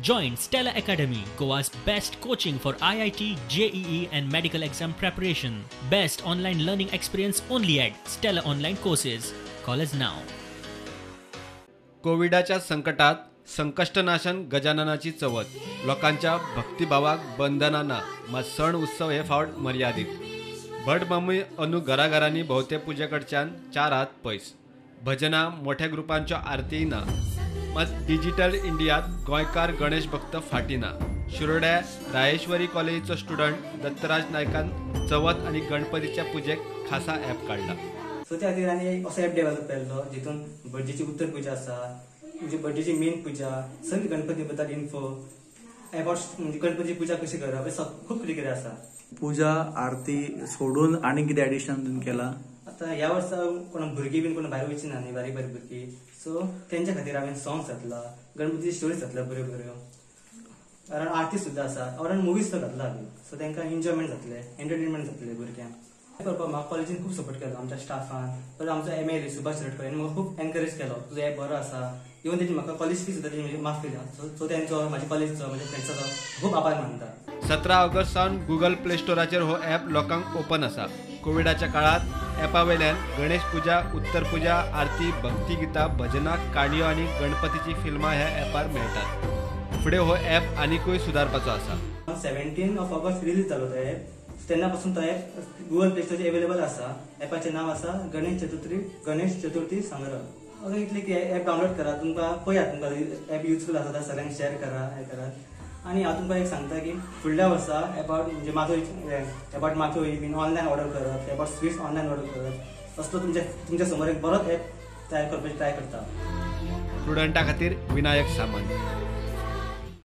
Join Stella Academy, Goa's best coaching for IIT, JEE and medical exam preparation. Best online learning experience only at Stella Online Courses. Call us now. कोविडाच्या संकटात संकश्टनाशन गजाननाची चवथ, लोकांच्या भक्तिभावाक बंधना ना, मात सण उत्सव हे फावट मर्यादीत. भट मामूय अंदू घराघरांनी भोवते पुजे कडच्यान 4 हात पयस, भजनां मोठ्या ग्रुपांच्यो आरतीय ना, मात डिजिटल इंडियात गोंयकार गणेश भक्त फाटी ना. शिरोड्या रायेश्वरी कॉलेजीचो स्टुडंट दत्तराज नायकान चवथ आनी गणपतीच्या पुजेक खासा ॲप काडला. सो त्या खातीर आनी असो ॲप डेव्हलप केल्लो जितून भटजीची उत्तर पुजा आसा, म्हणजे भटजीची मेन पुजा, सगळी गणपती बद्दल इन्फो अबाउट, म्हणजे गणपती पुजा कशी करप, खूब कितें कितें आसा. पुजा आरती सोडून आनी कितें एडिशन केला? आतां ह्या वर्सा कोण भुरगीं बीन कोण भायर वयची ना न्ही, बारीक बारीक भुरगीं, सो तेंच्या खातीर हांवें सॉंग्स घातला, गणपतीची स्टोरीज घातल्या बऱ्यो बऱ्यो, कारण आरती सुद्दां आसा, कारण मुवीज सुद्दां घातला हांवें. सो तेंकां एन्जॉयमेंट जातलें, एंटरटेनमेंट जातलें भुरग्यांक. करपाक म्हाका कॉलेजीन खूब सपोर्ट केलो, आमच्या स्टाफान, परत आमचो MLA Subhash Shirodkar हांणी म्हाका खूब एनकरेज केलो, तुजो ॲप बरो आसा. इवन तेजी म्हाका कॉलेज फी सुद्दां तेजी माफ केल्या. सो तेंचो, म्हाज्या कॉलेजीचो, म्हाज्या फ्रेंड्साचो खूब आभार मानता. 17 ऑगस्ट सावन गुगल प्ले स्टोराचेर हो ॲप लोकांक ओपन आसा. कोविडाच्या काळात ॲपा वयल्यान गणेश पुजा, उत्तर पुजा, आरती, भक्तिगितां, भजनां, काणयो आनी गणपतीची फिल्मां ह्या ॲपार मेळटात. फुडें हो ॲप आनिकूय सुदारपाचो आसा. 17 ऑगस्ट रिलीज जालो तो ॲप, तेन्ना पासून तो ॲप गुगल प्ले स्टोराचेर एवेलेबल आसा. ॲपाचें नांव आसा गणेश चतुर्थी संग्रह. अशें इतलें की ॲप डावनलोड करा, तुमकां पळयात, तुमकां ॲप युजफूल आसा जाल्यार सगळ्यांक शेअर करा, हें करात. आनी हांव तुमकां एक सांगता की फुडल्या वर्सा एबाउट म्हणजे माथो, एबाउट माथो बीन ऑनलायन ऑर्डर करप, एबाउट स्वीट्स ऑनलायन ऑर्डर करप, असलो तुमच्या समोर एक बरोच ॲप तयार करपाची ट्राय करता. स्टुडंटा खातीर विनायक सामंत.